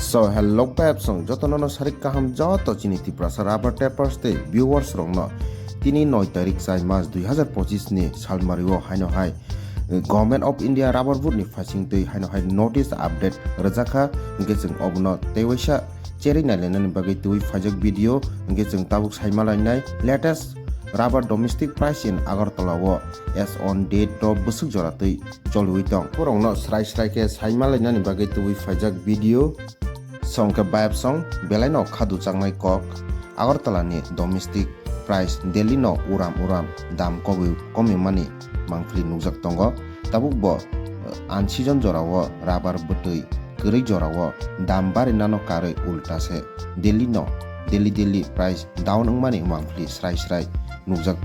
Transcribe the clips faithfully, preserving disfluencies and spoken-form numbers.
So hello beb song joto nono sarik kaham joto chini Tiprasa rubber tappers tei viewers rokno tini noi tarik chai mas dui hazar pochis ni salmari o haino hai Government of India rubber board ni phaising twi haino hai notice update rwjakha, hwnkhe chwng obono tei waisa cherwi nailainani bagwi twi phaijak video, hwnkhe chwng tabuk saima lainai latest rubber domestic price in Agartala o as on date o bwswk jora twi choliwi tong. Borokno srai srai khe saima lainani bagwi twi phaijak video. Songkhe bayapsong belaino khadu chaknai kok. Agartala ni domestic price Delhi no uram uram dam kobi komimani mangpili nukjak tongo. Tabuk bo, eh, unseason jorao rubber bwtwi kwrwi jorao dam barinano karwi ulta se Delhi no, Delhi Delhi price down wngmani mangpili srai srai nukjak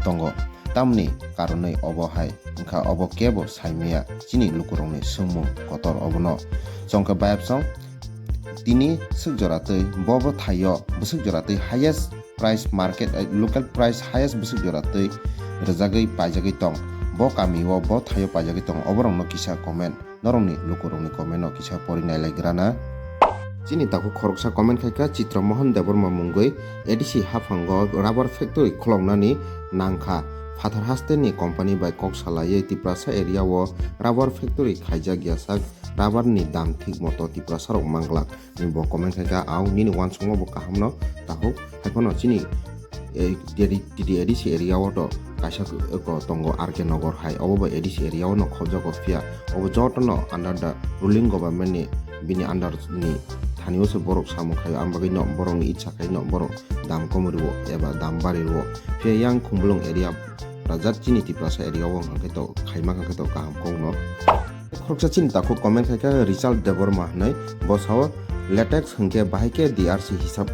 tongo. Tamni karonwi obo hai wngkha, obo kebo saimaya chini lukurokni swngmung kotor obono. Chongkhe bayapsong tini swk jora twi bo bo thaio bwswk jora twi highest price market, eh, local price highest bwswk jora twi rwjagwi paijagwi tong. Bo kamio bo thaio paijagwi tong, oborokno kisa comment, norokni lukurokni comment no kisa pori nailaigrana. Chini takhuk khoroksa comment khaikha Chitra Mohan Debbarma mungwi A D C haphango rubber factory khuloknani nangkha. Phatar hasteni company bai kok salaiwi Tiprasa area o rubber factory khaijak yasak rubber ni dam thik moto Tiprasa rok manglak. Ni bo comment khaikha, "Au, nini uansukma bo kaham no takhuk." Haiphano chini, eh, T D A D C area o to kaisa ko tongo R K Nagar hai, obo bai A D C area o no khobjago, phiya obo joto no under the ruling government ni, bini under ni thani o se borok samung khaio, ang bagwi no borok ni icha khai no borok dam kom rwo eba dam bari rwo, phiya yang Khumulwng area rajak chini Tiprasa area o hwnkhe to khaima hwnkhe to kaham kok no. Khoroksa chini takhuk comment khaikha Richard Debbarma hinwi, bo sao, "Latex hwnkhe bahai khe D R C hisab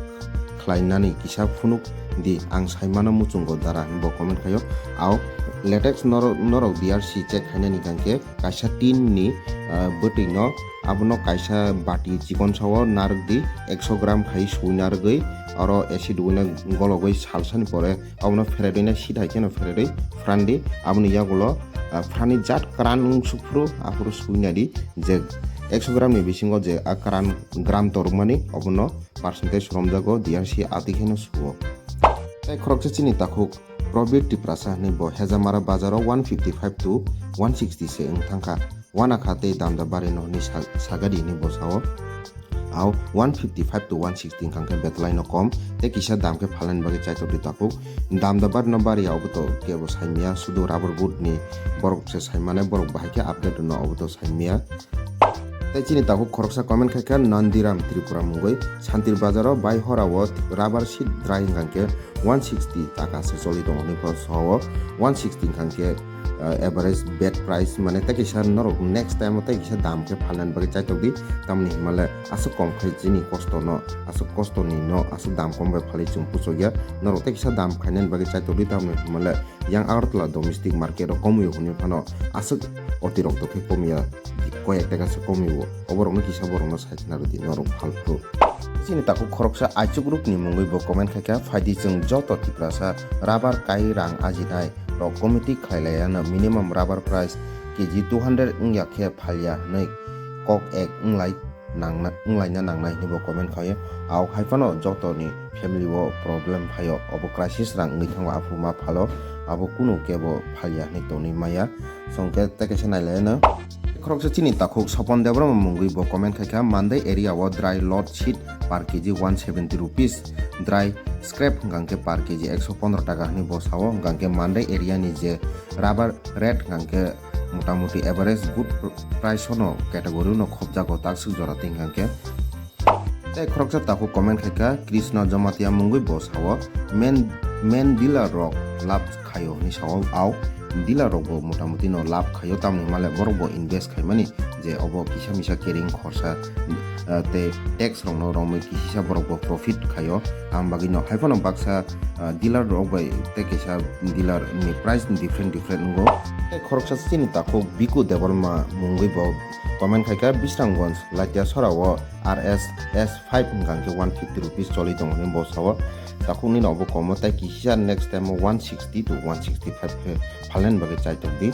khlainani kisa phunuk di, ang saimano muchungo dara," hinwi bo comment khaio. Ao latex noro-, norok D R C check khainani hwnkhe kaisa tin ni, ah, bwtwi no abono kaisa bati chikon sao narwk di, ekso gram khai sui narwgwi oro acid wina gologwi salsani pore Abono pheredwi nai sithai kheno pheredwi phrandi. Aboni yagulo, ah, phrani jat kwran wng sukphuru, aphuru sui naidi je ekso gram ni bisingo je a kwran gram torokmani, obono percentage romjago, D R C ati kheno suo. Tei khoroksa chini takhuk Probir Tiprasa hinwi bo Hejamara bazaro one fifty five to one sixty se wng thangkha. Uanakha tei damda bari no hinwi sa-, sagadi hinwi bo sao. Ao one fifty five to one sixty wngkha khe betlaino kom, tei kisa dam khe phalnani bagwi chaitok di takhuk. Damda bari no bari ya obo to kebo saimaya, sudu rubber board ni borok se saimanai, borok bahai khe update rwno obo to saimaya. Tei chini takhuk khoroksa comment khaikha Nandiram Tripura mungwi, Santir bazaro bai hora o rubber sheet dry wngkha khe one sixty taka se choli tongo hinwi pho sao. One sixty wngkha khe, ah, average bed price, mane tei kisa norok next time o tei kisa dam khe phalnani bagwi chaitok di, tamni hinmale aswk kom khai chini kosto no, aswk kosto ni no aswk dam kom bai phalwi chwng puchok ya, norok tei kisa dam khainani bagwi chaitok di, tamni hinmale yang Agartala domestic market o komwi o hinwi phano aswk otirok dokhe komya, koi ek taka se komwi o, oborokno kisa borokno sai khna rwdi norok phalphru. Chini takhuk khoroksa Aichuk Rukni mungwi bo comment khaikha, "Phaidi chwng joto Tiprasa rubber kai rang ajinai rok committee khlai lai ano, minimum rubber price K G two hundred wngya khe phalya hinwi kok ek wnglai nangna-, wnglaina nangnai," hinwi bo comment khaio. Ao haiphano jotoni family o problem phaio, obo crisis rang wngwi thango, aphuru ma phalo, abo kunu kebo phalya hinwi tonwi maya. Songkhe tei kaisa nailaino. Khoroksa chini takhuk Sopon Debbarma mungwi bo comment khaikha, Mandai area o dry lot sheet per K G one seventy rupees, dry scrap hwnkha khe per K G ekso pondro taka hinwi bo sao, hwnkha khe Mandai area ni je rubber rate hwnkha khe motamuti average good pr-, price no category no khobjago takswk jora tei hwnkha khe. Tei khoroksa takhuk comment khaikha Krishna Jamatia mungwi bo sao, main, main dealer rok lab khaio hinwi sao, ao dealer rok bo motamuti no lab khaio, tamni hinmale borok bo invest khaimani je obo kisa misa kering khorsa, ah, tei tax rok no romwi kisa borok bo profit khaio, ang bagwi no haiphano baksa, ah, dealer rok bai tei kaisa dealer ni price different different wngo. Tei khoroksa chini takhuk Biku Debbarma mungwi bo comment khaikha Bisramganj Latia Sora o R S S five hwnkha khe one fifty rupees choli tongo hinwi bo sao. Takhuk nini obo komo tei kisa next time o one sixty to one sixty five khe phalnani bagwi chaitok di.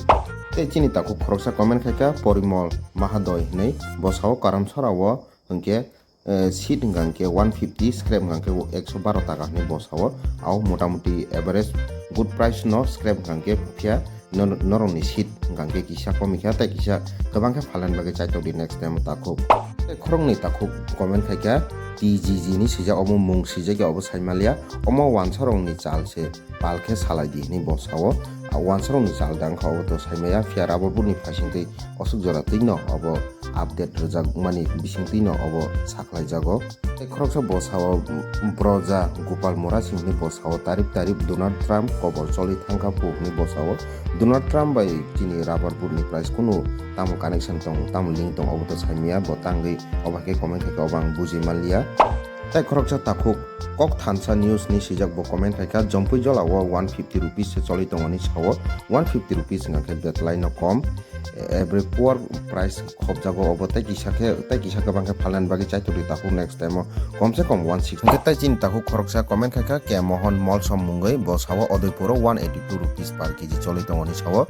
Tei chini takhuk khoroksa comment khaikha Porimol Mahadoi hinwi bo sao Karamsora o hwnkhe eh, seat hwnkha khe one fifty, scrap hwnkha khe ekso baro taka hinwi bo sao. Ao motamuti average good price no scrap hwnkha khe phiya nor-, norokni seat hwnkha khe kisa komikha tei kisa kwbang khe phalna bagwi chaitok di next time takhuk. Tei khoroknwi takhuk comment khaikha T G G ni swijak, omo mung swijak ya obo saimanliya, omo wansarokni chal se pal khe salai di hinwi bo sao. A wansarokni chal da wngkha obo to saimaya, phiya rubber board ni phaising twi osuk jora twi no obo update rwjakmani bising twi no obo sakhlaijago. Tei khoroksa bo sao, Broja Gopal Murasing hinwi bo sao, tarip tarip Donald Trump kobor choli thangkha phu hinwi bo sao. Donald Trump bai chini rubber board ni price kunu tamo connection tong, tamo link tong obo to saimaya, bo tangwi obo hai khe comment khaikha obo ang bujui manliya. Tei khoroksa takhuk Kok Thansa News ni swijak bo comment khaikha, Jompui Jola o one fifty rupees se choli tongo hinwi sao, one fifty rupees hwnkha khe betlai no kom, every poor price khopjago obo tei kisa khe, tei kisa kwbang khe phalnani bagwi chaitok di takhuk next time o kom se kom one sixty. Hwnkhe tei chini takhuk khoroksa comment khaikha K Mohan Molsom mungwi bo sao Udaipur o one eighty two rupees per K G choli tongo hinwi sao,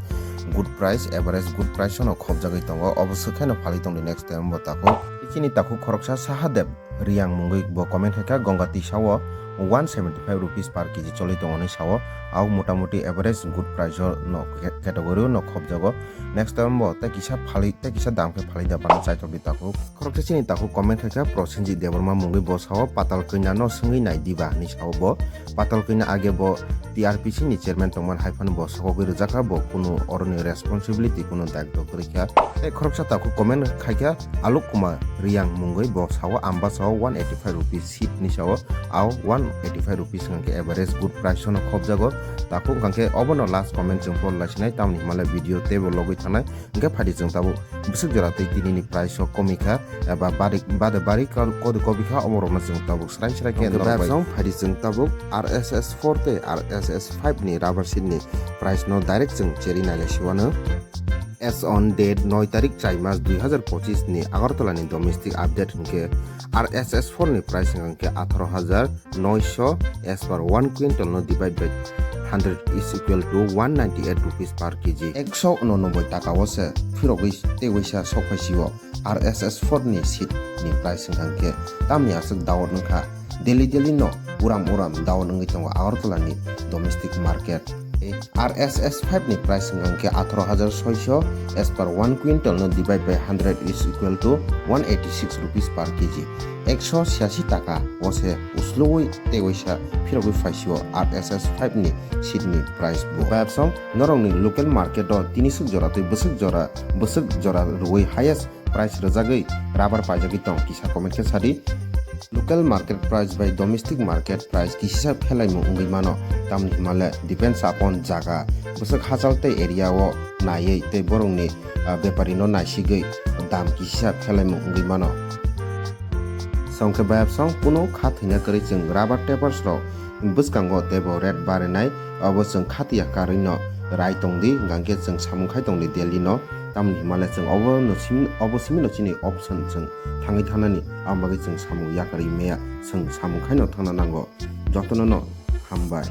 good price, average good price no khopjagwi tongo, obo swkhaino phalwi tongdi next time bo takhuk. Chini takhuk khoroksa Sahadev Riyang mungwi bo comment khaikha, Gongati sao one seventy five rupees per K G choli tongo hinwi sao, ao motamuti average good price o no category o no khopjago. Next time bo tei kisa phalwi, tei kisa dam khe phalwi da bana chaitok di takhuk. Khoroksa chini takhuk comment khaikha Prosenjit Debbarma mungwi bo sao, Patal Kanya no swngwi nai diba hinwi sao bo. Patal Kanya age bo T R P C ni chairman tongmani hai phano bo sokogwi rwjakha, bo kunu oroni responsibility kunu daitw kwrwi kha. Tei khoroksa takhuk comment khaikha Alok Kumar Riyang mungwi bo sao Ambasa o one eighty five rupees seat hinwi sao, ao one eighty five rupees hwnkha khe average good price no khopjago. Takhuk hwnkha khe obono last comment chwng por laisinai, tamoni hwnba le video teibo logwi thanai. Hwnkhe phaidi chwng tabuk bwswk jora tei tinini price o komikha eba bari, bade bari kal-, kodi kobikha, omorokno chwng tabuk srai srai khe norok bai. Hwnkhe norok bai song phaidi chwng tabuk R S S four tei R S S five ni rubber sheet ni price no direct chwng cheri nailai siwano. As on date noi tarik chai mas dui hazar pochis ni Agartala ni domestic update hwnkhe R S S four ni price hwnkhe atharo hazar noisho as per one quintal no divide by hundred is equal to one ninety eight rupees per K G. Ekso unonoboi taka o se phirogwi tei waisa sokphai sio R S S four ni seat ni price hwnkha khe tamni aswk dawot wngkha. Daily daily no uram uram dawot wngwi tongo Agartala ni domestic market. R S S five ni price hwnkha khe atharo hazar soisho as per one quintal no divide by hundred is equal to one eighty six rupees per K G. Ekso siasi taka o se usluwi tei waisa phirogwi phaisio R S S five ni seat ni price bo. Bayapsong norokni local market o tini swk jora tei bwswk jora, bwswk jora rwui highest price rwjagwi rubber paijagwi tong kisa comment khe sadi. Local market price bai domestic market price kisisa phelaimung wngwi mano, tamni hwnmale depends upon jaga, bwswk hachal tei area o naiwi tei borokni, ah, bepari no naisigwi dam kisisa phelaimung wngwi mano. Songkhe bayapsong kuno kha thwina kwrwi chwng rubber tapers rok bwskango teibo rate barinai, obo chwng khatiya karwi no rai tongdi, hwnkhe chwng samung khai tongdi daily no, tamni hwnmale chwng obo no simi, obo simi no chini option chwng thangwi thanani, aboni bagwi chwng samung yakarwi maya, chwng samung khai no thangna nango. Jotono no hambai.